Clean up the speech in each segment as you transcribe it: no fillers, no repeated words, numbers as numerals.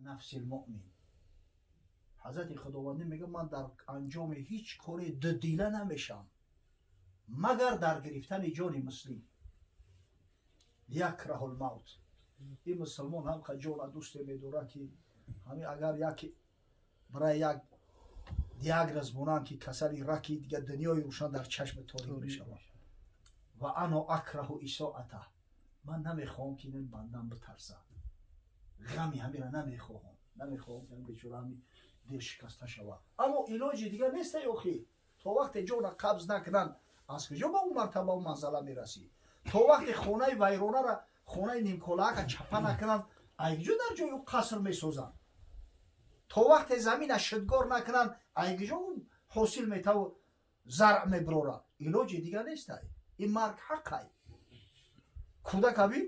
Нафси муъмин. Ҳазрати Худовандӣ мегӯяд: ман дар анҷоми ҳеҷ коре дудила намешавам, магар дар гирифтани ҷони муслим. Якраҳу лмавт. Ин мусулмон ҳам ҷона дӯсте медорад, ки ҳамин агар яке барои як диагноз монанд, ки касали раки, дига дунёи рӯшан дар чашми торик мешавад. Ва ано акраҳу исоата. Ман намехоҳам, ки ин бандам битарсад, ғами ҳамира намехоҳам, намехоҳам, ки бечора ҳами дилшикаста шавад. Аммо илоҷи дигар неста, охи. То вақте ҷона қабз накунанд, аз куҷо ба ӯ мартабаву манзала мерасӣ? То вақте хонаи вайронара, хонаи нимколаака чапа накунанд, айкиҷо дар ҷои ӯ қаср месозанд? То вақте замина шидгор накунанд, айкиҷо ӯ ҳосил метаву заръ мебирорад? Илоҷи дигар нестай, ин марг ҳаққай. Кӯдака бин,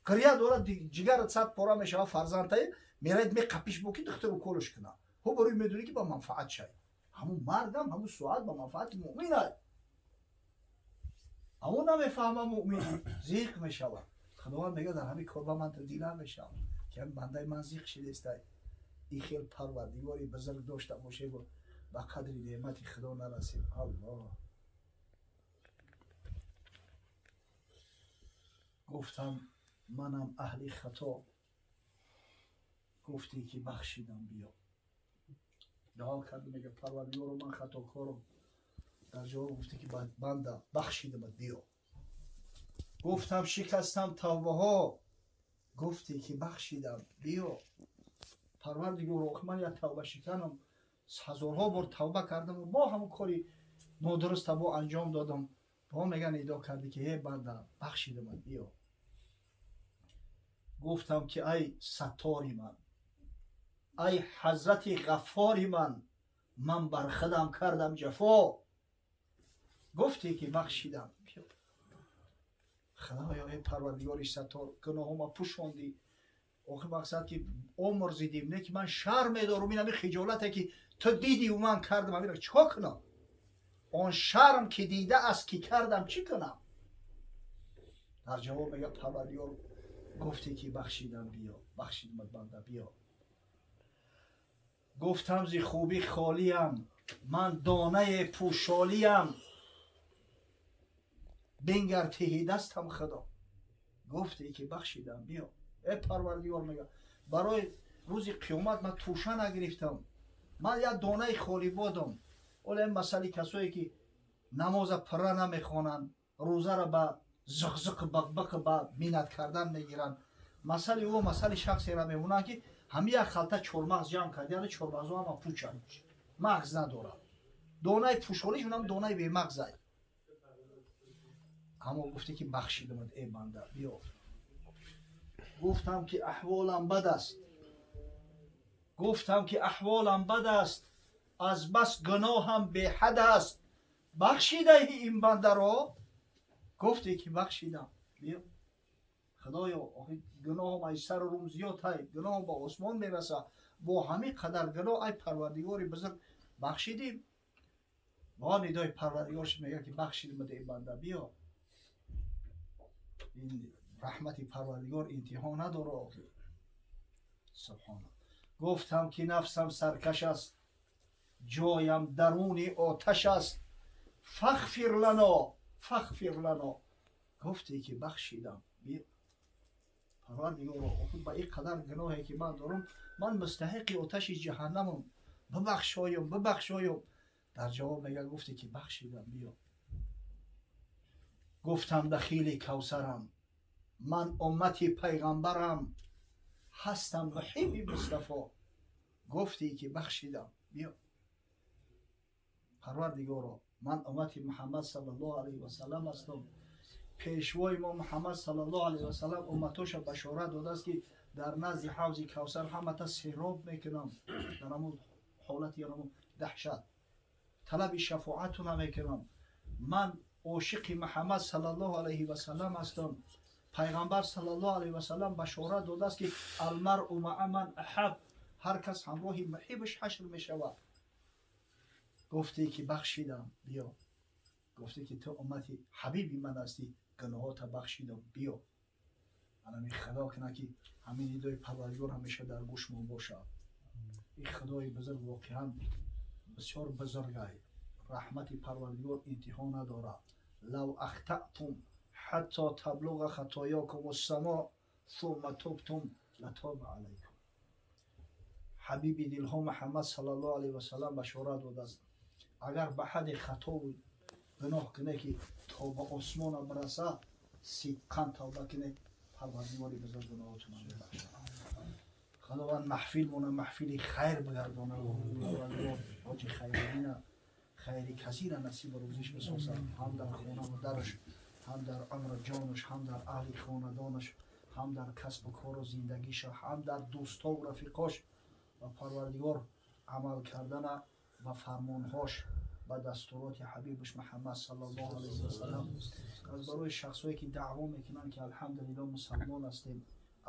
гиря дорад, ҷигарат сад пора мешавад, фарзандтае меравед, меқапиш бо ки духтур уколш кунад. Ҳо, барои медонӣ, ки ба манфаат шай. Ҳамун маргам ҳамун соат ба манфаати муъминай, аммо намефаҳма муъмин, зиқ мешавад. Худованд мегӯяд: дар ҳамин кор ба ман дила мешавам, ки ҳамин бандаи ман зиқ шидестай. Ин хел Парвардигори бузург дошта бошему ба қадри неъмати Худо нарасем. Аллоҳ. Гуфтам: манам аҳли хато. Гуфтӣ, ки бахшидам, биё. Дуо кард, мега: Парвардигоро, ман хатокорам. Дар ҷавоб гуфтӣ, ки банда, бахшидамат, биё. Гуфтам: шикастам тавбаҳо. Гуфтӣ, ки бахшидам, биё. Парвардигоро, охи ман як тавбашиканам, ҳазорҳо бор тавба кардаму бо ҳамун кори нодуруста бо анҷом додам. Бо мега нидо кардӣ, ки э банда, бахшидамат, биё. Гуфтам, ки ай Саттори ман, ай Ҳазрати Ғаффори ман, ман бар худам кардам ҷафо. Гуфтӣ, ки бахшидам. Худоё, эй Парвардигори Саттор, гуноҳома пӯшондӣ. Охир мақсад, ки омурзидим, не ки ман шарм медорам, ин ҳами хиҷолате, ки ту дидиву ман кардам, ҳамира чикор кунам? Он шарм, ки дида аст, ки кардам, чӣ кунам? Дар ҷавоб мега Парвардигор: гуфтӣ, ки бахшидам, биё, бахшидамат, банда, биё. Гуфтам: зи хубӣ холиям, ман донае пӯшолиям, бингар тиҳи дастам, Худо. Гуфтӣ, ки бахшидам, биё. Э Парвардигор, мега, барои рӯзи қиёмат ман тӯша нагирифтам, ман як донаи холибодам. Ола ин масъали касое, ки намоза пурра намехонанд, рӯзара ба зиқзиқу бақбақу ба минат кардан мегиранд, масъали ӯ масъали шахсеро мемонанд, ки ҳами як халта чормағз ҷамъ кард, яъне чормағзо ҳама пучанд, мағз надорад. Донаи пӯшолиш унам донаи бемағзай. Аммо гуфте, ки бахшидамад, э банда, биё. Гуфтам, ки аҳволам бад аст. Гуфтам, ки аҳволам бад аст, аз бас гуноҳам беҳад аст, бахшидаи ин бандаро. Гуфте, ки бахшидам, биё. Худоё, охи гуноҳам ай сару рум зиёд ҳай, гуноҳам ба осмон мераса. Бо ҳамин қадар гуноҳ, ай Парвардигори бузург, бахшидим. Бо нидои Парвардигор мега, ки бахшидим, эй банда, биё. Ин раҳмати Парвардигор интиҳо надора, охи. Субҳона. Гуфтам, ки нафсам саркаш аст, ҷоям даруни оташ аст, фахфир лано, фахфир лано. Гуфте, ки бахшидам, биё. Парвардигоро, охи ба ин қадар гуноҳе, ки ман дорам, ман мустаҳиқи оташи ҷаҳаннамам, бибахшоём, бибахшоём. Дар ҷавоб мега: гуфте, ки бахшидам, биё. Гуфтам: дахили Кавсарам, ман уммати пайғамбарам, ҳастам муҳибби Мустафо. Гуфтӣ, ки бахшидам, биё. Парвардигоро, ман уммати Муҳаммад саллаллоҳу алайҳи васалам ҳастам. Пешвои мо Муҳаммад саллаллоҳу алайҳи васалам умматоша башорат додааст, ки дар назди ҳавзи Кавсар ҳамата сероб мекунам. Дар ҳамун ҳолати ҳамун даҳшат талаби шафоату намекунам. Ман ошиқи Муҳаммад саллаллоҳу алайҳи васалам ҳастам. Пайғамбар саллаллоҳу алайҳи васалам башорат додааст, ки алмаръу маа ман аҳаб, ҳар кас ҳамроҳи муҳибаш ҳашр мешавад. Гуфте, ки бахшидам, биё. Гуфте, ки ту уммати ҳабиби ман ҳастӣ, гуноҳота бахшидам, биё. Анами Худо кина, ки ҳамин нидои Парвардигор ҳамеша дар гӯшмон бошад. Ин Худои бузург воқеан бисёр бузургай. Раҳмати Парвардигор интиҳо надорад. لو أخطأتم حتى تبلغ خطاياكم السماء ثم تبتم لتاب عليكم. Ҳабиби дилҳо Муҳаммад саллаллоҳу алайҳи васаллам башорат додааст: агар ба ҳадди хатову гуноҳ куне, ки то ба осмона бираса, сидқан тавба куне, Парвардигори бузург гуноҳотона мебахшад. Худованд маҳфилмона маҳфили хайр бигардонад. Парвардигор ҳоҷи Хайриддина хайри касира насиба рӯзиш бисозад, ҳам дар хонаву дараш, ҳам дар умру ҷонаш, ҳам дар аҳли хонадонаш, ҳам дар касбу кору зиндагиша, ҳам дар дӯстову рафиқош. Ва Парвардигор амал кардана ба фармонҳош, ба дастуроти ҳабибаш Муҳаммад саллаллоҳу алайҳи васаллам, аз барои шахсое, ки даъво мекунанд, ки алҳамдулилло, мусалмон ҳастем,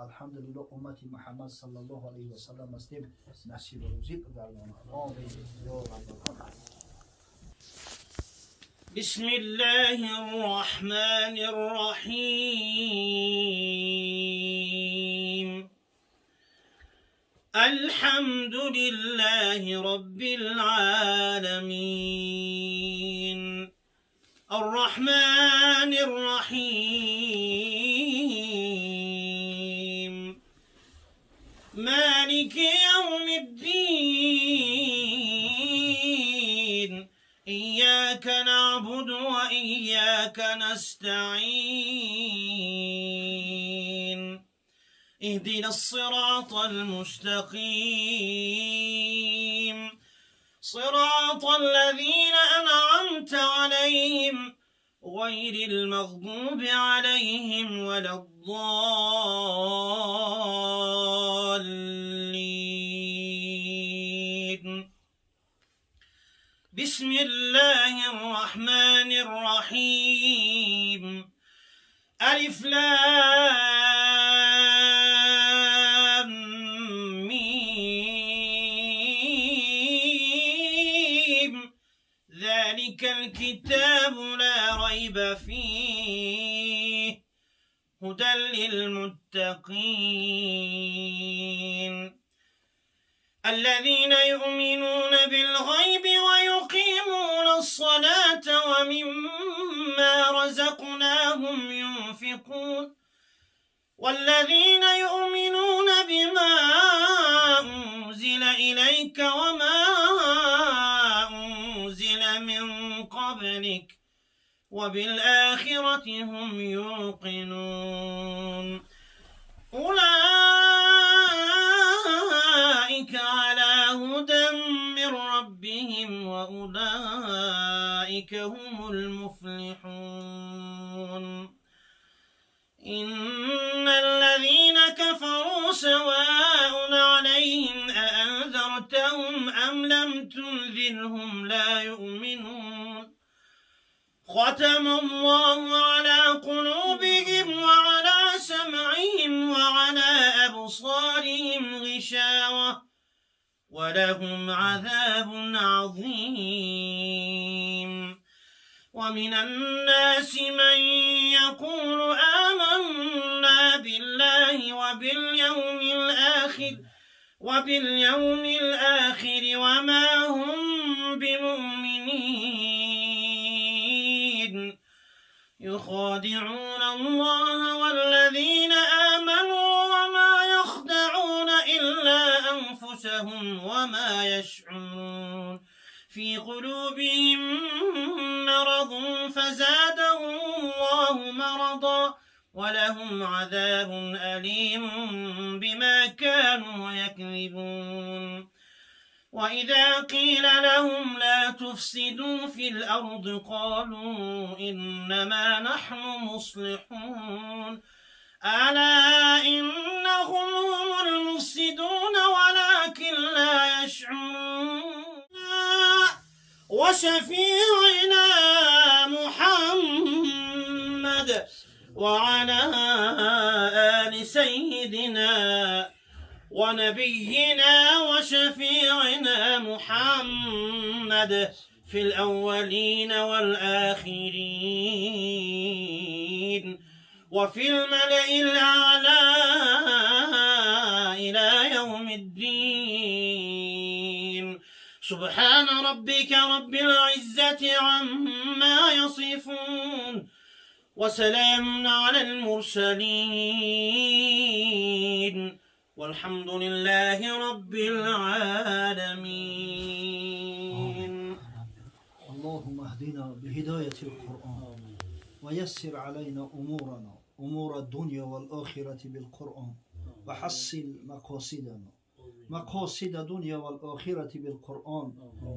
алҳамдулилло, уммати Муҳаммад саллаллоҳу алайҳи васаллам ҳастем, насибу рӯзӣ бигардонад. Омин ё раббал. بسم الله الرحمن الرحيم. الحمد لله رب العالمين، الرحمن الرحيم، مالك يوم الدين. إياك نعبد وإياك نستعين. اهدنا الصراط المستقيم، صراط الذين أنعمت عليهم، غير المغضوب عليهم ولا الضالين. بسم الله الرحمن الرحيم. ألف لام ميم. ذلك الكتاب لا ريب فيه، هدى للمتقين، الذين يؤمنون بالغيب ويقيمون الصلاة ومما رزقناهم ينفقون، والذين يؤمنون بما أنزل إليك وما أنزل من قبلك وبالآخرة هم يوقنون. أولئك على هدى من ربهم وأولئك هم المفلحون. إن الذين كفروا سواء عليهم أأنذرتهم أم لم تنذرهم لا يؤمنون. ختم الله على قلوبهم وعلى سمعهم وعلى أبصارهم غشاوة ولهم عذاب عظيم. ومن الناس من يقول آمنا بالله وباليوم الآخر وما هم بمؤمنين. يخادعون الله والذين آمنوا وما يخدعون إلا أنفسهم وما يشعرون. في قلوبهم مرض فزادهم الله مرضا ولهم عذاب أليم بما كانوا يكذبون. وإذا قيل لهم لا تفسدوا في الأرض قالوا إنما نحن مصلحون. ألا إنهم هم المفسدون ولكن لا يشعرون. وشفيعنا محمد وعلى آل سيدنا ونبينا وشفيعنا محمد في الأولين والآخرين وفي الملأ الأعلى. سبحان ربك رب العزة عما يصفون وسلام على المرسلين والحمد لله رب العالمين. اللهم اهدنا بهداية القرآن ويسر علينا أمورنا، أمور الدنيا والآخرة بالقرآن، وحصل مقاصدنا، مقاصد الدنيا والآخرة بالقرآن،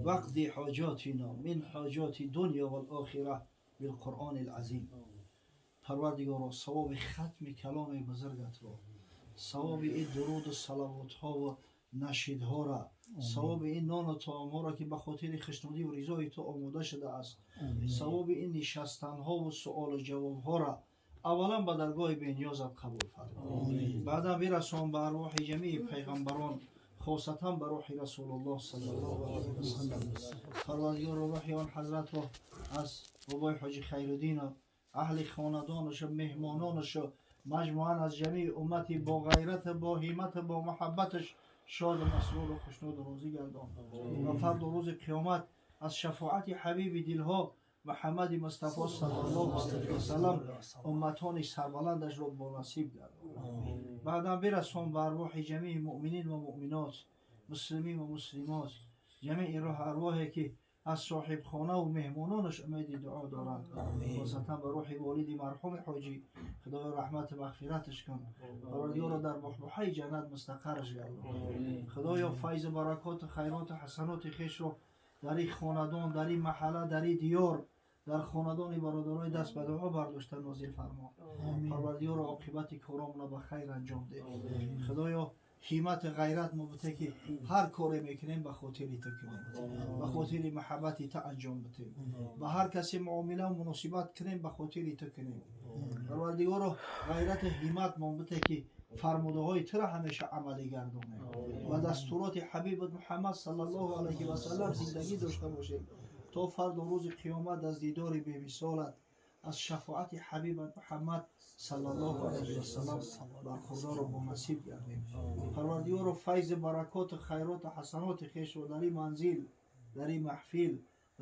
واقض حاجاتنا من حاجات الدنيا والآخرة بالقرآن العظيم. Парвардигоро, савоби хатми каломи бузургатро, савоби ин дуруду салавотҳову нашидҳора, савоби ин нону таомҳоро, ки ба хотири хушнудиву ризои ту омода шудааст, савоби ин нишастанҳову суолу ҷавобҳора аввалан ба даргоҳи бениёзат қабул фармо. Баъдан бирасон ба арвоҳи ҷамии пайғамбарон, хосатан ба рӯҳи Расулуллоҳ саллаллоҳу алайҳи васаллам. Парвардигоро, рӯҳи он ҳазратро аз бобои ҳоҷи Хайруддину аҳли хонадонашу меҳмононашу маҷмӯан аз ҷамии уммати бо ғайрату бо ҳиммату бо муҳаббаташ шоду масруру хушнуду розӣ гардон ва фарду рӯзи қиёмат аз шафоати ҳабиби дилҳо Муҳаммади Мустафо саллаллоҳу алайҳи васаллам умматони сарбаландашро бонасиб гардон. Баъдан бирасон ба арвоҳи ҷамии муъминин ва муъминот, муслимин ва муслимот, ҷамии рӯҳ арвоҳе, ки аз соҳибхонаву меҳмононаш умеди дуо доранд, хосатан ба рӯҳи волиди марҳуми ҳоҷӣ. Худоё, раҳмату мағфираташ кун, парвардигоро, дар баҳбаҳаи ҷаннат мустақарраш гардон. Худоё, файзу баракоту хайроту ҳасаноти хешро дар ин хонадон, дар ин маҳалла, дар ин диёр, дар хонадони бародарои даст ба дуо бардошта нозил фармо. Парвардигоро, оқибати коромона ба хайр анҷом деҳ. Худоё, ҳиммату ғайрат мо бите, ки ҳар коре мекунем, ба хотири ту кунем, ба хотири маҳаббати ту анҷом битем, ба ҳар касе муомилаву муносибат кунем, ба хотири ту кунем. Парвардигоро, ғайрату ҳиммат мон бите, ки фармудаҳои туро ҳамеша амалӣ гардонем ва дастуроти ҳабибат Муҳаммад саллаллоҳу алайҳи васаллам зиндагӣ дошта бошем, то фарду рӯзи қиёмат аз дидори бемисолат, аз шафоати ҳабибат Муҳаммад саллаллоҳу алайҳи васаллам бархурдору бонасиб гардем. Парвардигоро, файзу баракоту хайроту ҳасаноти хешро дар ин манзил, дар ин маҳфил,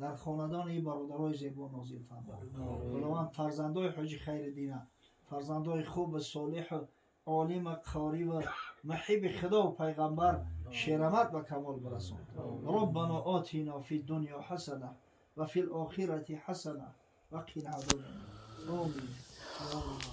дар хонадони ин бародарои зебо нозил фармо. Худованд, фарзандои ҳоҷи Хайриддина фарзандои хубу солиҳу олима, қориву муҳиби Худову пайғамбар, шерамат ба камол бирасон. ربنا آتنا في الدنيا حسنة وفي الآخرة حسنة وقنا عذاب النار. آمين.